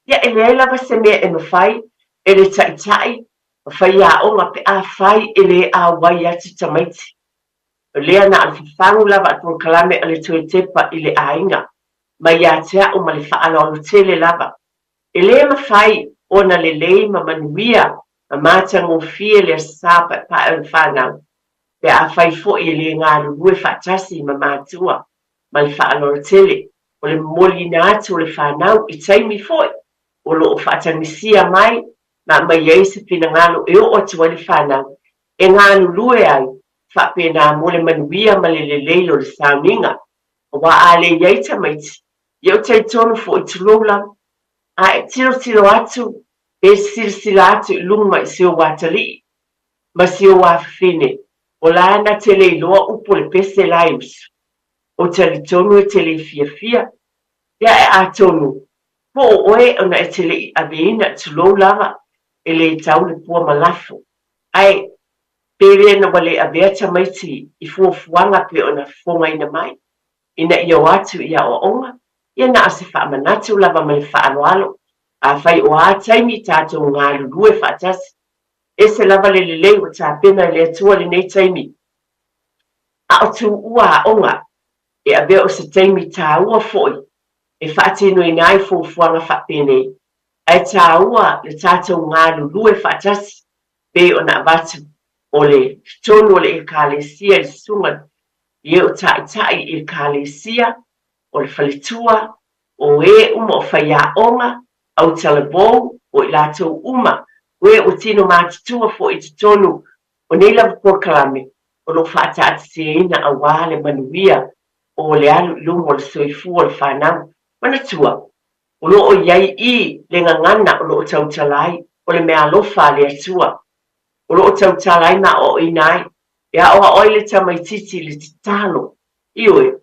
ia e leai lava se mea e mafai e le taitai ma faiaoga pe afai e le auai atu tamaiti. O lea na o le fafagu lava a le polokalame o le toe tepa i le aiga, mai ia te au ma le faaaloalo tele lava. E le mafai ona lelei ma manuia ma matagofie le Aso Sa paepae o le fanau pe afai foi e le galulue faatasi ma matua ma le faaaloalo tele o le momoliina atu o le fanau i taimi foi o lo o faatagisia mai ma aumai ai se finagalo e oo atu ai le fanau e galulue ai faapena mo le manuia ma le lelei o le sauniga. Aua a le i ai tamaiti, ia ou talitonu foi tulou lava, a e tilotilo atu pe silasila atu i luga i si ou atalii ma si ou afafine, o la na te le iloa upu o le pese la e usu. Ou talitonu e te le fiafia. Ia e atonu, po o oe ona e te le i aveina, tulou lava, e le tau le pua ma lafo. Ae, pe le na ua le avea tamaiti i fuafuaga pei ona fofogaina mai, ina ia o atu i aoaoga, ia na o se faamanatu lava ma le faaaloalo, afai o a taimi tatou galulue faatasi, ese lava le lelei ua tapena e le Atua lenei taimi, a o tuua aoga, e avea o se taimi taua foi e faatinoina ai fuafuaga faapenei, ae taua le tatou galulue faatasi pei ona avatu o le totonu o le Ekalesia i le susuga i e o taitai i Ekalesia, o le faletua, o e uma o faiaoga, autalavou, o i latou uma, o e ua tino matutua foi i totonu o nei lava polokalame o lo o faataatitiaina aua le manuia o le alu i luma o le soifua o le fanau. Manatua, o lo o i ai i le gagana o lo o tautala ai, o le meaalofa a le Atua o lo o tautala ai ma aoaoina ai, e aoao ai le tamaitiiti i le tatalo. Ioe,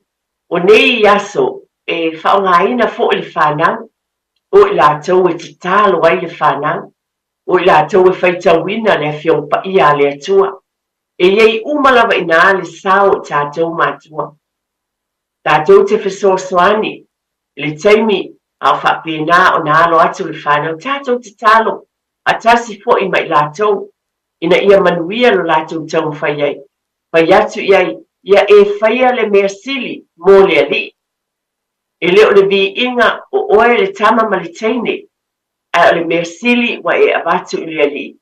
o nei aso e faaaogaina foi le fanau, o i latou e tatalo ai le fanau, o i latou e faitauina le Afioga Paia a le Atua. E i ai uma lava i ina le sao o tatou matua. Tatou te fesoasoani i le taimi a o faapena ona alo atu le fanau, tatou tatalo faatasi foi ma i latou ina ia manuia lo latou taumafai ai. Fai atu i ai, ia e faia le mea sili mo le Alii. E le o le viiga o oe le tama ma le teine, ae o le mea sili ua e avatu i le Alii,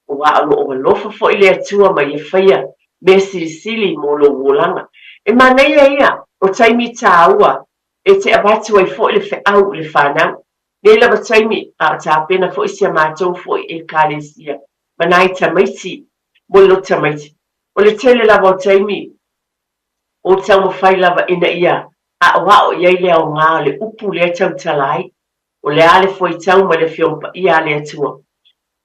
aua o lo o alofa foi le Atua ma ia faia mea silisili mo lou olaga. E manaia ia o taimi tāua e te avatu ai foi le feau i le fanau. Nei lava taimi, a o tapena foi si a matou foi Ekalesia ma nai tamaiti mo le loto tamaiti. O le tele lava o taimi o taumafai lava ina ia aʻoaʻo i ai le aoga o le upu lea tautala ai, o le a le fuaitau ma le Afioga Paia a le Atua.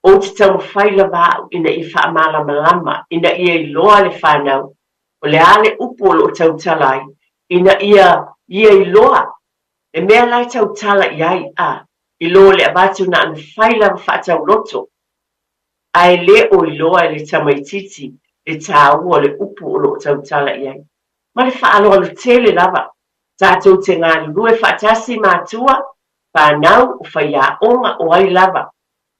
Ou te taumafai lava au ina ia faamalamalama, ina ia iloa le fanau, o le a le upu o lo o tautala ai, ina ia ia iloa le mea la e tautala i ai, a i lo le avatu na ona fai lava faatauloto, ae le o iloa e le tamaitiiti le tāua o le upu o lo o tautala i ai. Ma le faaaloalo tele lava, tatou te galulue faatasi matua. Fanau, o faiaoga, o ai lava,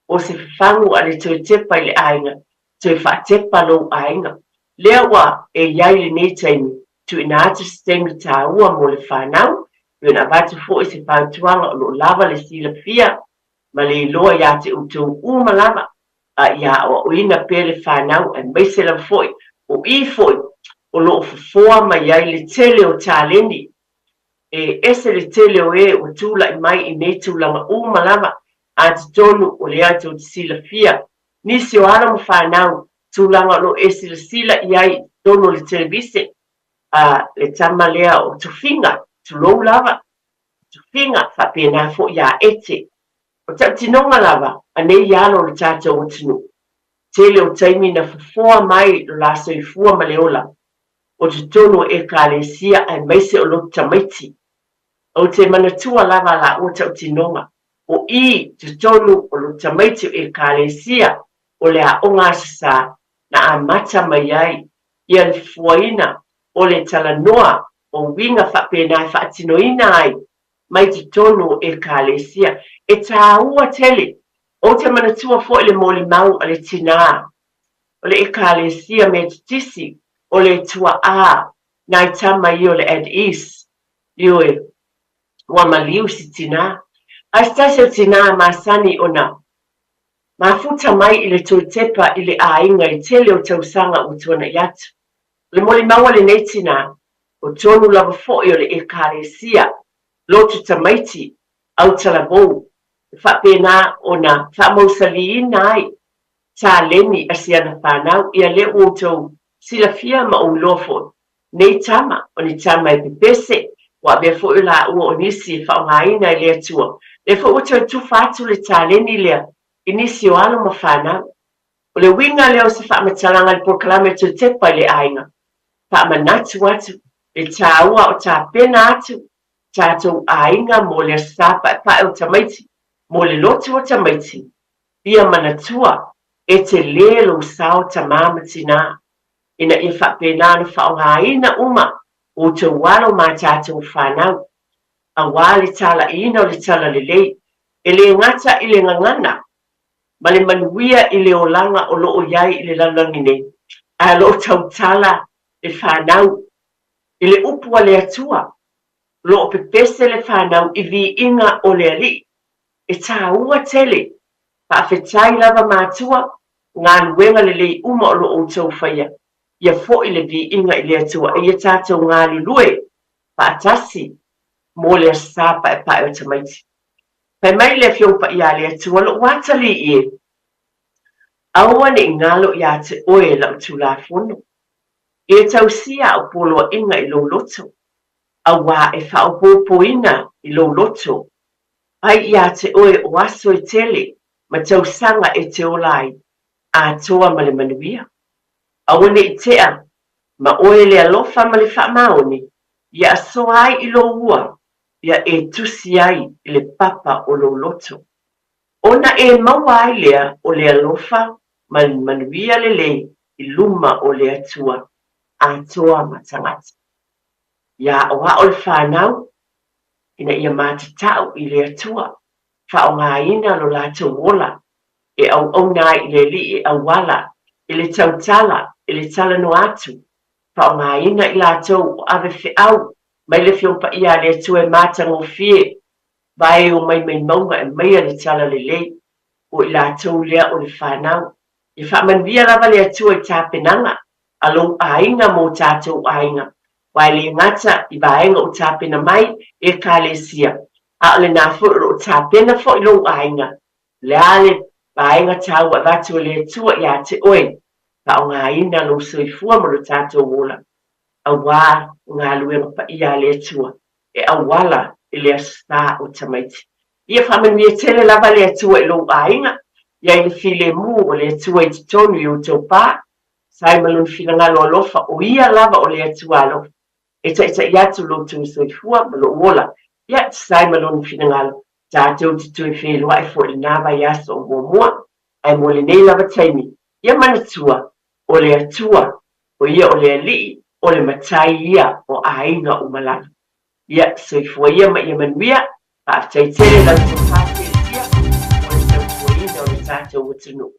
o se fafagu a le toe tepa i le aiga, toe faatepa lou aiga. Lea ua e i ai lenei taimi, tuuina atu se taimi taua mo le fanau, pei ona avatu foi se fautuaga o lo o lava le silafia ma le iloa ia te outou uma lava, a ia aoaoina pea le fanau aemaise lava foi o i foi o lo o fofoa mai ai le tele o taleni. E ese le tele o e ua tulai mai i nei tulaga uma lava, a totonu o lea tou te silafia nisi o alo ma fanau, tulaga o lo o e silasila i ai i totonu o le televise, a le tama lea o Tofiga, tulou lava, Tofiga, faapena foi ia Ete. O tautinoga lava a nei alo o le tatou atunuu, tele o taimi na fofoa mai lo la soifua ma le ola o totonu o Ekalesia aemaise o lotu tamaiti. Ou te manatua lava laua tautinoga o i totonu o lotu tamaiti o Ekalesia o le aoga Aso Sa na amata mai ai ia le fofoaina o le talanoa o uiga faapena e faatinoina ai mai totonu o Ekalesia. E tāua tele. Ou te manatua foi le molimau a le tinā o le Ekalesia Metotisi o le tuaʻā nai tama ia o le Ad-East, ioe, ua maliu si tinā. A se tasi o tinā masani ona mafuta mai i le toe tepa i le aiga i tele o tausaga ua tuanaʻi atu. O le molimau a lenei tinā, o tonu lava foi o le Ekalesia lotu tamaiti autalavou e faapena ona faamausaliina ai taleni a si ana fanau, ia lea ua outou silafia ma ou iloa foi, nei tama, o ni tama e pepese, ua avea foi o laua o nisi e faaaogaina e le Atua, lea foi ua toe tufa atu le taleni lea i nisi o alo ma fanau. O le uiga lea o se faamatalaga i le polokalame Toe Tepa i le Aiga, faamanatu atu le taua o tapena atu tatou aiga mo le Aso Sa Paepae o Tamaiti, mo le lotu o tamaiti, Ia manatua, e telē lou sao tamā ma tinā, ina ia faapena ona faaaogaina uma outou alo ma a tatou fanau, auā le talaiina o le talalelei, e le gata i le gagana ma le manuia i le olaga o lo o i ai i le lalolagi nei, ae o lo o tautala le fanau i le upu a le Atua, o lo o pepese le fanau i viiga o le Alii. E tāua tele. Faafetai lava matua, galuega lelei uma o lo outou faia, ia foi le viiga i le Atua eia tatou galulue faatasi mo le Aso Sa paepae o tamaiti. Fai mai le Afioga Paia a le Atua, Lou atalii e, aua ne i galo ia te oe lau Tulafono. Ia tausia au poloaiga i lou loto, auā e faaopoopoina i lou loto Ai ia te oe o aso e tele ma tausaga e te ola ai, atoa ma le manuia. Aua ne i tea ma oe le alofa ma le faamaoni, ia asoa ai i lou ua, ia e tusi ai i le papa o lou loto. Ona e maua ai lea o le alofa ma le manuia lelei i luma o le Atua, atoa ma tagata. Ia aʻoaʻo le fanau ina ia matatau i le Atua, faaaogaina lo latou ola e auauna ai i le Alii e auala i le tautala, i le talanoa atu, faaaogaina i latou o ave feau mai le Afioga Paia a le Atua e matagofie, vae o mai mai mauga e maia le tala lelei, o i latou lea o le fanau. Ia faamanuia lava le Atua i tapenaga a lou aiga mo tatou aiga, aua e le gata i vaega o tapena mai e Ekalesia, a o lena foi o lo o tapena foi lou aiga. O le a le vaega taua e avatu e le Atua ia te oe, faaaogaina lou soifua ma lo tatou ola, auā galuega paia a le Atua e auala i le Aso Sa o tamaiti. Ia faamanuia tele lava le Atua i lou aiga, ia i le filemu o le Atua i totonu i outou pa, Sai ma lona finagalo alofa, o ia lava o le Atua alofa, e taitaʻi atu lo outou soifua ma lou ola. Ia, sai ma lona finagalo, tatou te toe feiloai foi i lena vaiaso o muamua, ae mo lenei lava taimi, ia manatua, o le Atua, o ia o le Alii, o le Matai ia o aiga uma lava. Ia, soifua ia ma ia manuia. Faafetai tele i la outou faafiafia mo le tautuaina o le tatou atunuu.